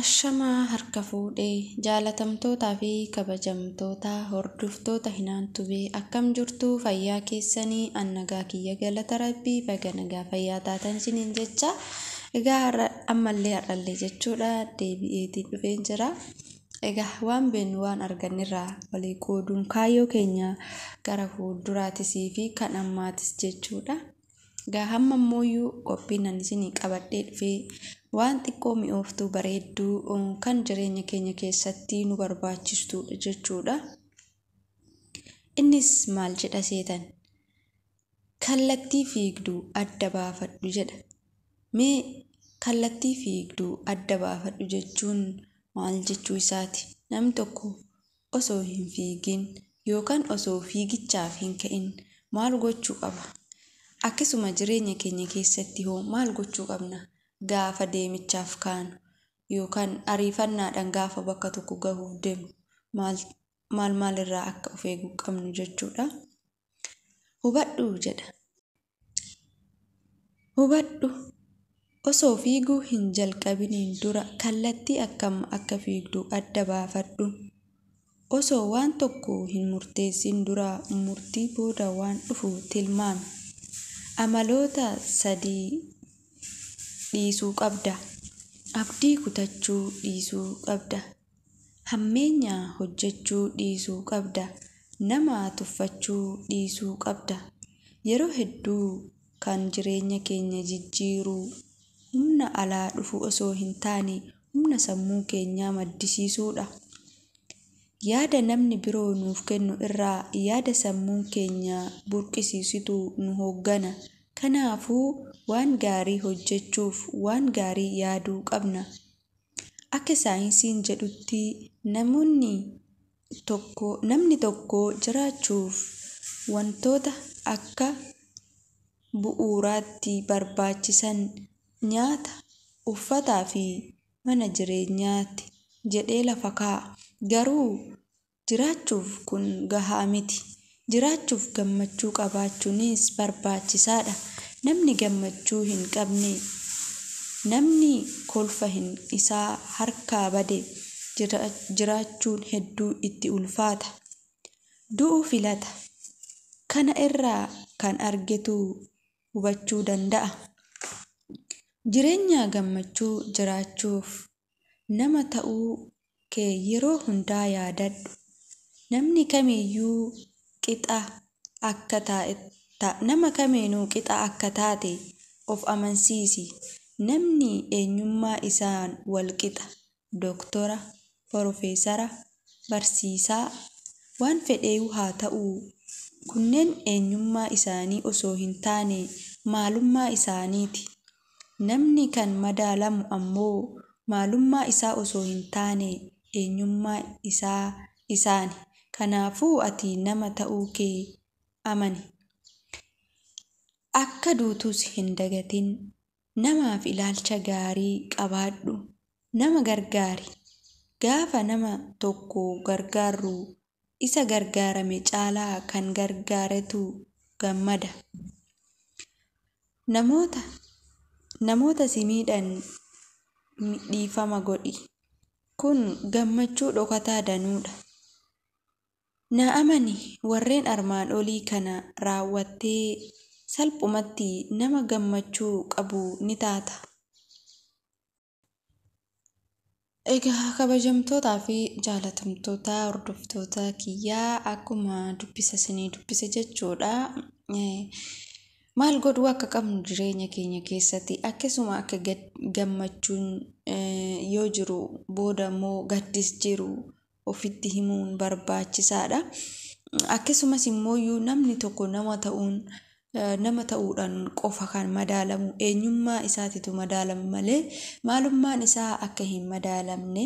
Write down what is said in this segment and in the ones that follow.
Ashamaa harka fuudhee jaalatamtootaa fi kabajamtoota hordoftoota Hinaan Tube akkam jirtu? Fayyaa keessanii? An nagaa kiyya, galata Rabbii. Baga nagaa fayyaa taatan isiniin jecha. Egaa har'a ammallee, har'allee jechuudha, deebi'eetiin dhufeen jira. Egaa waan beeknu, waan argannirraa walii qooduun kaayyoo keenya gara fuulduraatisii fi kan ammaatis jechuudha. Egaa hamma ammoo qophiin ani isinii qabadhee dhufee waan xiqqoo mi'ooftuu bareedduu kan jireenya keenya keessatti nu barbaachistudha jechuudha. Innis maal jedha seetan? "Kallattii fiigduu adda baafadhu" jedha. Mee kallattii fiigduu adda baafadhu jechuun maal jechuu isaati? Namni tokko osoo hin fiigin yookaan osoo fiigichaaf hin ka'in maal gochuu qaba? Akkasuma jireenya keenya keessatti hoo maal gochuu qabna? Gaafa deemichaaf kaanu yookaan ariifannaadhaan gaafa bakka tokko gahuuf deemu maal maal maalirraa akka of eeguu qabnu jechuudha. "Hubadhu" jedha. Hubadhu, osoo fiiguu hin jalqabiniin dura kallattii akkam akka fiigdu adda baafadhu. Osoo waan tokko hin murteessin dura murtii booda waan dhufu tilmaami. Amaloota sadii dhiisuu qabda. Abdii kutachuu dhiisuu qabda. Hammeenya hojjechuu dhiisuu qabda. Nama tuffachuu dhiisuu qabda. Yeroo hedduu kan jireenya keenya jijjiiru humna alaa dhufu osoo hin taane humna sammuu keenyaa maddisiisuudha. Yaada namni biroo nuuf kennu irraa yaada sammuun keenya burqisiisutu nu hooggana. Kanaafuu waan gaarii hojjechuuf waan gaarii yaaduu qabna. Akka saayinsiin jedhutti namni tokko jiraachuuf wantoota akka bu'uuraatti barbaachisan nyaata, uffataa fi mana jireenyaati jedhee lafa kaa'a. Garuu jiraachuuf kun gahaa miti. Jiraachuuf gammachuu qabaachuunis barbaachisaadha. Namni gammachuu hin qabne, namni kolfa isaa harkaa bade, jiraachuun hedduu itti ulfaata. Du'uu filata. Kana irraa kan argetu hubachuu danda'a. Jireenya gammachuu jiraachuuf nama ta'uu kee yeroo hundaa yaadadhu. Namni kamiyyuu qixa akka nama kamiinuu qixa akka taate of amansiisi. Namni eenyummaa isaan wal qixa. Dooktora, Piroofeesara, barsiisaa, waan fedheyyuu haa ta'u, kunneen eenyummaa isaanii osoo hin taane maalummaa isaaniiti. Namni kan madaalamu ammoo maalummaa isaa osoo hin taane eenyummaa isaa isaani. Kanaafuu ati nama ta'uu kee amani. Akka duutus hin dagatin. Namaaf ilaalcha gaarii qabaadhu. Nama gargaari. Gaafa nama tokko gargaarru isa gargaarame caalaa kan gargaaretu gammada. Namoota si miidhan dhiifama godhi. Kun gammachuu dhokataa danuudha. Na amani, warreen armaan olii kana raawwattee salphumatti nama gammachuu qabu ni taata. Egaa kabajamtootaa fi jaalatamtoota hordoftoota kiyyaa, akkuma dubbisa isinii dubbise jechuudha. Maal godhuu akka qabnu jireenya keenya keessatti, akkasuma akka gammachuun yoo jiru booda immoo gaddis jiru ofitti himuun barbaachisaadha. Akkasumas immoo namni tokko nama ta'uun, nama ta'uudhaan qofa kan madaalamu, eenyummaa isaatiitu madaalama malee maalummaan isaa akka hin madaalamne,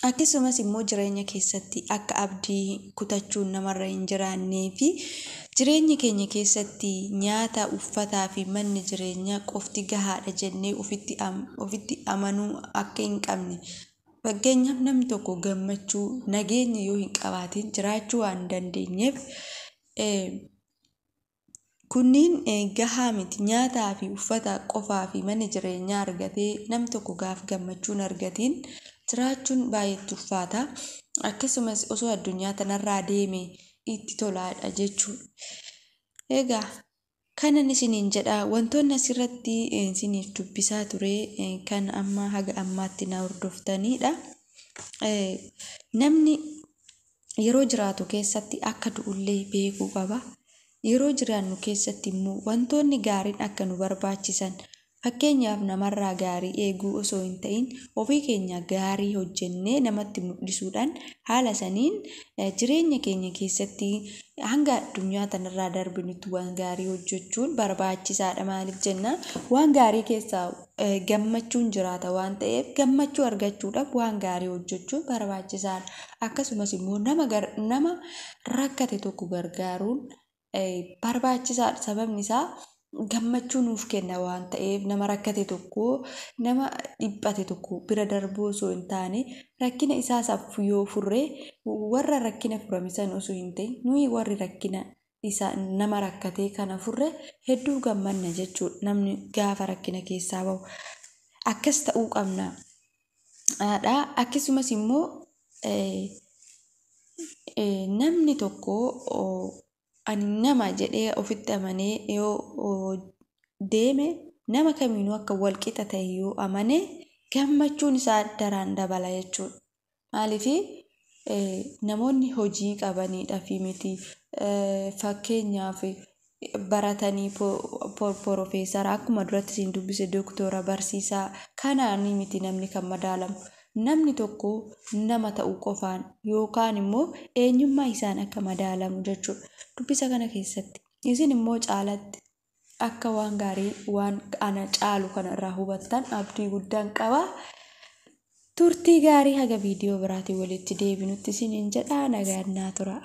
akkasumas immoo jireenya keessatti akka abdii kutachuun namarra hin jiraannee fi jireenya keenya keessatti nyaata, uffataa fi manni jireenyaa qofti gahaadha jennee ofitti amanuu akka hin qabne. Fakkeenyaaf, namni tokko gammachuu, nageenya yoo hin qabaatin jiraachuu waan hin dandeenyeef. Kunniin gahaa miti. Nyaataa fi uffata qofaa fi mana jireenyaa argatee namni tokko gaafa gammachuun argatiin jiraachuun baay'ee ulfaata. Akkasumas osoo addunyaa tanarraa deeme itti tolaadha jechuudha. Egaa kanan isiniin jedha, wantoonni asirratti isiniif dubbisaa ture kan amma haga ammaatti na hordoftanidha. Namni yeroo jiraatu keessatti akka du'ullee beekuu qaba. Yeroo jiraannu keessatti immoo wantoonni gaariin akka nu barbaachisan, fakkeenyaaf namarraa gaarii eeguu osoo hin ta'in ofii keenya gaarii hojjennee namatti mul'isuudhaan haala saniin jireenya keenya keessatti hanga addunyaa tanarraa darbinutti waan gaarii hojjechuun barbaachisaadha. Maaliif jennaan, waan gaarii keessaa gammachuun jiraata waan ta'eef gammachuu argachuudhaaf waan gaarii hojjechuun barbaachisaadha. Akkasumas immoo nama rakkate tokko gargaaruun barbaachisaadha. Sababni isaa gammachuu nuuf kenna waan ta'eef nama rakkate tokko, nama dhiphate tokko bira darbuu osoo hin taane rakkina isaas yoo furre, warra rakkina furame sana osoo hin ta'in nuyi warri rakkina isa nama rakkatee kana furre hedduu gammanna jechuudha. Namni gaafa rakkina keessaa bahu akkas ta'uu qabna. Akkasumas immoo namni tokko ani nama jedhee ofitti amanee yoo deeme, nama kamiinuu akka walqixa ta'e yoo amane, gammachuun isaa daraan dabala jechuudha. Maaliif, namoonni hojii qabaniidhaaf miti, fakkeenyaaf baratanii piroofeesara, akkuma duratti isin dubbise, dooktora, barsiisaa kanaan miti namni kan madaalamu. Namni tokko nama ta'uu qofaan yookaan immoo eenyummaa isaan akka madaalamu jechuudha. Dubbisa kana keessatti isin immoo caalatti akka waan gaarii waan ana caalu kana irraa hubattan abdii guddaan qaba. Turtii gaarii, haga viidiyoo biraatiin walitti deebinutti isiniin jedha, nagaan naa tura.